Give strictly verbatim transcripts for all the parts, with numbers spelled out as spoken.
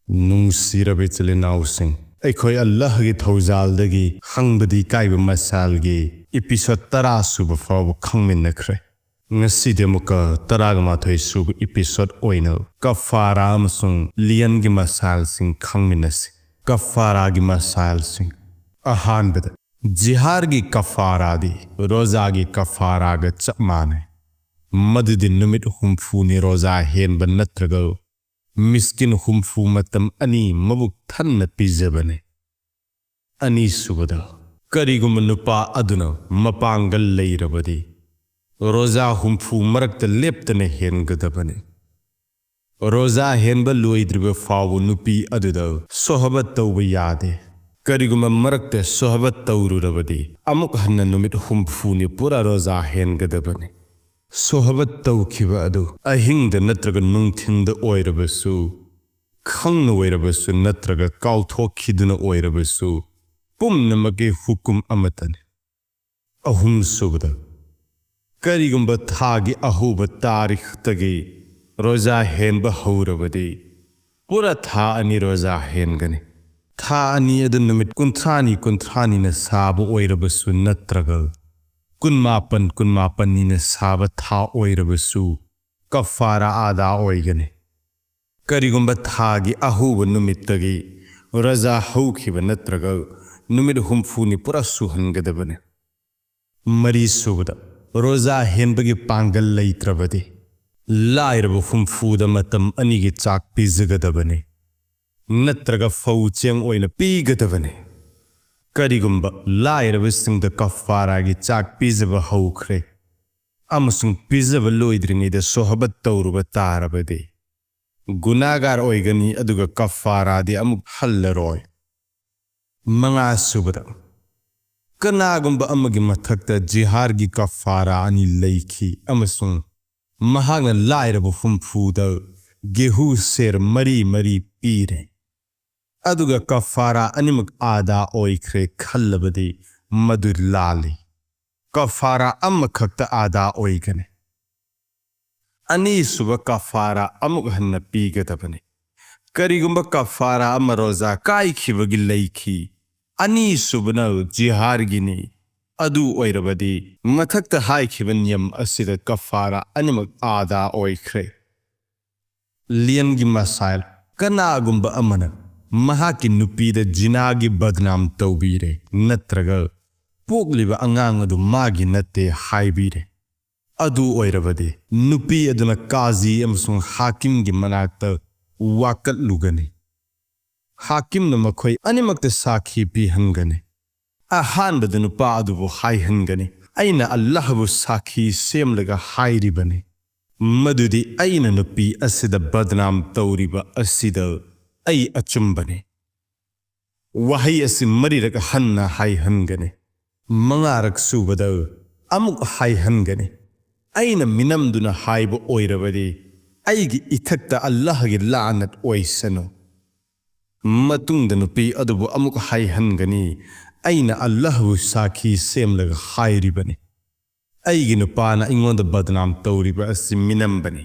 ꯅꯨꯡꯁꯤꯔꯕ ꯏꯆꯤꯜ ꯏꯅꯥꯎꯁꯤꯡ, ꯑꯩꯈꯣꯏ ꯑꯜꯂꯥꯍꯒꯤ ꯊꯧꯖꯥꯜꯗꯒꯤ ꯍꯪꯕꯗꯤ ꯏꯀꯥꯏꯕ ꯃꯁꯥꯜꯒꯤ episode ꯇꯔꯥ ꯁꯨꯕ ꯐꯥꯎꯕ ꯈꯪꯃꯤꯟꯅꯈ꯭ꯔꯦ꯫ ꯉꯁꯤꯗꯤ ꯑꯃꯨꯛꯀ ꯇꯔꯥꯒ ꯃꯥꯊꯣꯏ ꯁꯨꯕ episode ꯑꯣꯏꯅ ꯀꯐꯥꯔꯥ ꯑꯃꯁꯨꯡ ꯂꯤꯌꯟꯒꯤ ꯃꯁꯥꯜꯁꯤꯡ ꯈꯪꯃꯤꯟꯅꯁꯤ꯫ ꯀꯐꯥꯔꯥꯒꯤ ꯃꯁꯥꯜꯁꯤꯡ꯫ ꯑꯍꯥꯟꯕꯗ, ꯖꯤꯍꯥꯔꯒꯤ ꯀꯐꯥꯔꯥꯗꯤ ꯔꯣꯖꯥꯒꯤ ꯀꯐꯥꯔꯥꯒ ꯆꯞ ꯃꯥꯟꯅꯩ꯫ ꯃꯗꯨꯗꯤ ꯅꯨꯃꯤꯠ ꯍꯨꯝꯐꯨꯅꯤ ꯔꯣꯖꯥ ꯍꯦꯟꯕ ꯅꯠꯇ꯭ꯔꯒ ꯃꯤꯁꯀꯤꯟ ꯍꯨꯝꯐꯨ ꯃꯇꯝ ꯑꯅꯤ ꯃꯕꯨꯛ ꯊꯟꯅ ꯄꯤꯖꯕꯅꯤ꯫ ꯑꯅꯤꯁꯨꯕꯗ, ꯀꯔꯤꯒꯨꯝꯕ ꯅꯨꯄꯥ ꯑꯗꯨꯅ ꯃꯄꯥꯡꯒꯜ ꯂꯩꯔꯕꯗꯤ, ꯔꯣꯖꯥ ꯍꯨꯝꯐꯨ ꯃꯔꯛꯇ ꯂꯦꯞꯇꯅ ꯍꯦꯟꯒꯗꯕꯅꯤ꯫ ꯔꯣꯖꯥ ꯍꯦꯟꯕ ꯂꯣꯏꯗ꯭ꯔꯤꯕ ꯐꯥꯎꯕ ꯅꯨꯄꯤ ꯑꯗꯨꯗ ꯁꯣꯍꯕꯠ ꯇꯧꯕ ꯌꯥꯗꯦ꯫ ꯀꯔꯤꯒꯨꯝꯕ ꯃꯔꯛꯇ ꯁꯣꯍꯕꯠ ꯇꯧꯔꯨꯔꯕꯗꯤ, ꯑꯃꯨꯛ ꯍꯟꯅ ꯅꯨꯃꯤꯠ ꯍꯨꯝꯐꯨꯅꯤ ꯄꯨꯔꯥ ꯔꯣꯖꯥ ꯍꯦꯟꯒꯗꯕꯅꯤ꯫ ꯁꯣꯍꯕꯠ ꯇꯧꯈꯤꯕ ꯑꯗꯨ ꯑꯍꯤꯡꯗ ꯅꯠꯇ꯭ꯔꯒ ꯅꯨꯡꯊꯤꯟꯗ ꯑꯣꯏꯔꯕꯁꯨ, ꯈꯪꯅ ꯑꯣꯏꯔꯕꯁꯨ ꯅꯠꯇ꯭ꯔꯒ ꯀꯥꯎꯊꯣꯛꯈꯤꯗꯨꯅ ꯑꯣꯏꯔꯕꯁꯨ, ꯄꯨꯝꯅꯃꯛꯀꯤ ꯍꯨꯀꯨꯝ ꯑꯃꯠꯇꯅꯤ꯫ ꯑꯍꯨꯝꯁꯨꯕꯗ, ꯀꯔꯤꯒꯨꯝꯕ ꯊꯥꯒꯤ ꯑꯍꯧꯕ ꯇꯥꯔꯤꯈꯇꯒꯤ ꯔꯣꯖꯥ ꯍꯦꯟꯕ ꯍꯧꯔꯕꯗꯤ, ꯄꯨꯔꯥ ꯊꯥ ꯑꯅꯤ ꯔꯣꯖꯥ ꯍꯦꯟꯒꯅꯤ꯫ ꯊꯥ ꯑꯅꯤ ꯑꯗꯨ ꯅꯨꯃꯤꯠ ꯀꯨꯟꯊ꯭ꯔꯥꯅꯤ ꯀꯨꯟꯊ꯭ꯔꯥꯅꯤꯅ ꯁꯥꯕ ꯑꯣꯏꯔꯕꯁꯨ ꯅꯠꯇ꯭ꯔꯒ ꯀꯨꯟꯃꯥꯄꯟ ꯀꯨꯟꯃꯥꯄꯟꯅꯤꯅ ꯁꯥꯕ ꯊꯥ ꯑꯣꯏꯔꯕꯁꯨ, ꯀꯐꯥꯔꯥ ꯑꯗꯥ ꯑꯣꯏꯒꯅꯤ꯫ ꯀꯔꯤꯒꯨꯝꯕ ꯊꯥꯒꯤ ꯑꯍꯧꯕ ꯅꯨꯃꯤꯠꯇꯒꯤ ꯔꯣꯖꯥ ꯍꯧꯈꯤꯕ ꯅꯠꯇ꯭ꯔꯒ ꯅꯨꯃꯤꯠ ꯍꯨꯝꯐꯨꯅꯤ ꯄꯨꯔꯥ ꯁꯨꯍꯟꯒꯗꯕꯅꯤ꯫ ꯃꯔꯤꯁꯨꯕꯗ, ꯔꯣꯖꯥ ꯍꯦꯟꯕꯒꯤ ꯄꯥꯡꯒꯜ ꯂꯩꯇ꯭ꯔꯕꯗꯤ, ꯂꯥꯏꯔꯕ ꯍꯨꯝꯐꯨꯗ ꯃꯇꯝ ꯑꯅꯤꯒꯤ ꯆꯥꯛ ꯄꯤꯖꯒꯗꯕꯅꯤ, ꯅꯠꯇ꯭ꯔꯒ ꯐꯧ ꯆꯦꯡ ꯑꯣꯏꯅ ꯄꯤꯒꯗꯕꯅꯤ꯫ ꯀꯔꯤꯒꯨꯝꯕ ꯂꯥꯏꯔꯕꯁꯤꯡꯗ ꯀꯐꯥꯔꯥꯒꯤ ꯆꯥꯛ ꯄꯤꯖꯕ ꯍꯧꯈ꯭ꯔꯦ ꯑꯃꯁꯨꯡ ꯄꯤꯖꯕ ꯂꯣꯏꯗ꯭ꯔꯤꯉꯩꯗ ꯁꯣꯍꯕꯠ ꯇꯧꯔꯨꯕ ꯇꯥꯔꯕꯗꯤ, ꯒꯨꯅꯥꯒꯥꯔ ꯑꯣꯏꯒꯅꯤ, ꯑꯗꯨꯒ ꯀꯐꯥꯔꯥꯗꯤ ꯑꯃꯨꯛ ꯍꯜꯂꯔꯣꯏ꯫ ꯃꯉꯥꯁꯨꯕꯗ, ꯀꯅꯥꯒꯨꯝꯕ ꯑꯃꯒꯤ ꯃꯊꯛꯇ ꯖꯤꯍꯥꯔꯒꯤ ꯀꯐꯥꯔꯥ ꯑꯅꯤ ꯂꯩꯈꯤ ꯑꯃꯁꯨꯡ ꯃꯍꯥꯛꯅ ꯂꯥꯏꯔꯕ ꯍꯨꯝꯐꯨꯗ ꯒꯦꯍꯨ ꯁꯦꯔ ꯃꯔꯤ ꯃꯔꯤ ꯄꯤꯔꯦ, ꯑꯗꯨꯒ ꯀꯐꯥꯔꯥ ꯑꯅꯤꯃꯛ ꯑꯗꯥ ꯑꯣꯏꯈ꯭ꯔꯦ ꯈꯜꯂꯕꯗꯤ, ꯃꯗꯨ ꯂꯥꯜꯂꯤ꯫ ꯀꯐꯥꯔꯥ ꯑꯃꯈꯛꯇ ꯑꯗꯥ ꯑꯣꯏꯒꯅꯤ꯫ ꯑꯅꯤꯁꯨꯕ ꯀꯐꯥꯔꯥ ꯑꯃꯨꯛ ꯍꯟꯅ ꯄꯤꯒꯗꯕꯅꯤ꯫ ꯀꯔꯤꯒꯨꯝꯕ ꯀꯐꯥꯔꯥ ꯑꯃ ꯔꯣꯖꯥ ꯀꯥꯏꯈꯤꯕꯒꯤ ꯂꯩꯈꯤ꯫ ꯑꯅꯤꯁꯨꯕꯅ ꯖꯤꯍꯥꯔꯒꯤꯅꯤ꯫ ꯑꯗꯨ ꯑꯣꯏꯔꯕꯗꯤ ꯃꯊꯛꯇ ꯍꯥꯏꯈꯤꯕ ꯅꯤꯌꯝ ꯑꯁꯤꯗ ꯀꯐꯥꯔꯥ ꯑꯅꯤꯃꯛ ꯑꯥꯗꯥ ꯑꯣꯏꯈ꯭ꯔꯦ꯫ ꯂꯤꯌꯟꯒꯤ ꯃꯁꯥꯏꯜ: ꯀꯅꯥꯒꯨꯝꯕ ꯑꯃꯅ ꯃꯍꯥꯛꯀꯤ ꯅꯨꯄꯤꯗ ꯖꯤꯅꯥꯒꯤ ꯕꯗꯅꯥꯝ ꯇꯧꯕꯤꯔꯦ ꯅꯠꯇ꯭ꯔꯒ ꯄꯣꯛꯂꯤꯕ ꯑꯉꯥꯡ ꯑꯗꯨ ꯃꯥꯒꯤ ꯅꯠꯇꯦ ꯍꯥꯏꯕꯤꯔꯦ꯫ ꯑꯗꯨ ꯑꯣꯏꯔꯕꯗꯤ ꯅꯨꯄꯤ ꯑꯗꯨꯅ ꯀꯥꯖꯤ ꯑꯃꯁꯨꯡ ꯍꯥꯀꯤꯝꯒꯤ ꯃꯅꯥꯛꯇ ꯋꯥꯀꯠꯂꯨꯒꯅꯤ꯫ ꯍꯥꯀꯤꯝꯅ ꯃꯈꯣꯏ ꯑꯅꯤꯃꯛꯇ ꯁꯥꯈꯤ ꯄꯤꯍꯟꯒꯅꯤ꯫ ꯑꯍꯥꯟꯕꯗ ꯅꯨꯄꯥ ꯑꯗꯨꯕꯨ ꯍꯥꯏꯍꯟꯒꯅꯤ, "ꯑꯩꯅ ꯑꯜꯂꯥꯍꯕꯨ ꯁꯥꯈꯤ ꯁꯦꯝꯂꯒ ꯍꯥꯏꯔꯤꯕꯅꯤ ꯃꯗꯨꯗꯤ ꯑꯩꯅ ꯅꯨꯄꯤ ꯑꯁꯤꯗ ꯕꯗꯅꯥꯝ ꯇꯧꯔꯤꯕ ꯑꯁꯤꯗ ꯑꯩ ꯑꯆꯨꯝꯕꯅꯤ"꯫ ꯋꯥꯍꯩ ꯑꯁꯤ ꯃꯔꯤꯔꯛ ꯍꯟꯅ ꯍꯥꯏꯍꯟꯒꯅꯤ꯫ ꯃꯉꯥꯔꯛ ꯁꯨꯕꯗ ꯑꯃꯨꯛ ꯍꯥꯏꯍꯟꯒꯅꯤ, "ꯑꯩꯅ ꯃꯤꯅꯝꯗꯨꯅ ꯍꯥꯏꯕ ꯑꯣꯏꯔꯕꯗꯤ ꯑꯩꯒꯤ ꯏꯊꯛꯇ ꯑꯜꯂꯥꯍꯒꯤ ꯂꯥꯅꯠ ꯑꯣꯏꯁꯅꯨ"꯫ ꯃꯇꯨꯡꯗ ꯅꯨꯄꯤ ꯑꯗꯨꯕꯨ ꯑꯃꯨꯛ ꯍꯥꯏꯍꯟꯒꯅꯤ, "ꯑꯩꯅ ꯑꯜꯂꯥꯍꯕꯨ ꯁꯥꯈꯤ ꯁꯦꯝꯂꯒ ꯍꯥꯏꯔꯤꯕꯅꯤ, ꯑꯩꯒꯤ ꯅꯨꯄꯥꯅ ꯑꯩꯉꯣꯟꯗ ꯕꯗꯅꯥꯝ ꯇꯧꯔꯤꯕ ꯑꯁꯤ ꯃꯤꯅꯝꯕꯅꯤ"꯫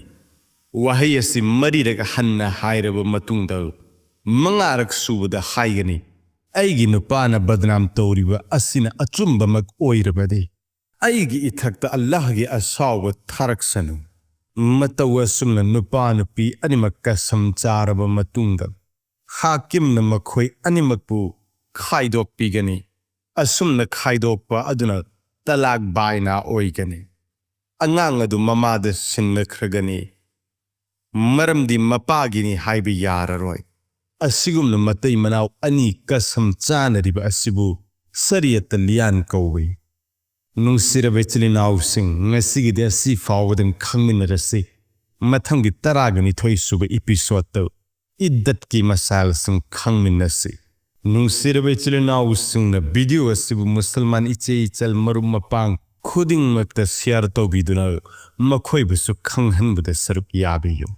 ꯋꯥꯍꯩ ꯑꯁꯤ ꯃꯔꯤꯔꯛ ꯍꯟꯅ ꯍꯥꯏꯔꯕ ꯃꯇꯨꯡꯗ ꯃꯉꯥꯔꯛ ꯁꯨꯕꯗ ꯍꯥꯏꯒꯅꯤ, "ꯑꯩꯒꯤ ꯅꯨꯄꯥꯅ ꯕꯗꯅꯥꯝ ꯇꯧꯔꯤꯕ ꯑꯁꯤꯅ ꯑꯆꯨꯝꯕꯃꯛ ꯑꯣꯏꯔꯕꯗꯤ ꯑꯩꯒꯤ ꯏꯊꯛꯇ ꯑꯜꯂꯥꯍꯒꯤ ꯑꯁꯥꯎꯕ ꯊꯥꯔꯛꯁꯅꯨ"꯫ ꯃꯇꯧ ꯑꯁꯨꯝꯅ ꯅꯨꯄꯥ ꯅꯨꯄꯤ ꯑꯅꯤꯃꯛ ꯀꯁꯝ ꯆꯥꯔꯕ ꯃꯇꯨꯡꯗ ꯍꯥꯀꯤꯝꯅ ꯃꯈꯣꯏ ꯑꯅꯤꯃꯛꯄꯨ ꯈꯥꯏꯗꯣꯛꯄꯤꯒꯅꯤ꯫ ꯑꯁꯨꯝꯅ ꯈꯥꯏꯗꯣꯛꯄ ꯑꯗꯨꯅ ꯇꯂꯥꯛ ꯕꯥꯏꯅꯥ ꯑꯣꯏꯒꯅꯤ꯫ ꯑꯉꯥꯡ ꯑꯗꯨ ꯃꯃꯥꯗ ꯁꯤꯟꯅꯈ꯭ꯔꯒꯅꯤ, ꯃꯔꯝꯗꯤ ꯃꯄꯥꯒꯤꯅꯤ ꯍꯥꯏꯕ ꯌꯥꯔꯔꯣꯏ꯫ ꯑꯁꯤꯒꯨꯝꯅ ꯃꯇꯩ ꯃꯅꯥꯎ ꯑꯅꯤ ꯀꯁꯝ ꯆꯥꯅꯔꯤꯕ ꯑꯁꯤꯕꯨ ꯁꯔꯤꯌꯠꯇ ꯂꯤꯌꯥꯟ ꯀꯧꯏ꯫ ꯅꯨꯡꯁꯤꯔꯕ ꯏꯆꯤꯜ ꯏꯅꯥꯎꯁꯤꯡ, ꯉꯁꯤꯒꯤꯗꯤ ꯑꯁꯤ ꯐꯥꯎꯕꯗꯪ ꯈꯪꯃꯤꯟꯅꯔꯁꯤ꯫ ꯃꯊꯪꯒꯤ ꯇꯔꯥꯒ ꯅꯤꯊꯣꯏ ꯁꯨꯕ ꯏꯄꯤꯁꯣꯗꯇ ꯏꯗꯠꯀꯤ ꯃꯁꯥꯏꯜꯁꯤꯡ ꯈꯪꯃꯤꯟꯅꯁꯤ꯫ ꯅꯨꯡꯁꯤꯔꯕ ꯏꯆꯤꯜ ꯏꯅꯥꯎꯁꯤꯡꯅ ꯚꯤꯗꯤꯑꯣ ꯑꯁꯤꯕꯨ ꯃꯨꯁꯜꯃꯥꯟ ꯏꯆꯦ ꯏꯆꯜ ꯃꯔꯨꯞ ꯃꯄꯥꯡ ꯈꯨꯗꯤꯡꯃꯛꯇ ꯁꯤꯌꯥꯔ ꯇꯧꯕꯤꯗꯨꯅ ꯃꯈꯣꯏꯕꯨꯁꯨ ꯈꯪꯍꯟꯕꯗ ꯁꯔꯨꯛ ꯌꯥꯕꯤꯌꯨ꯫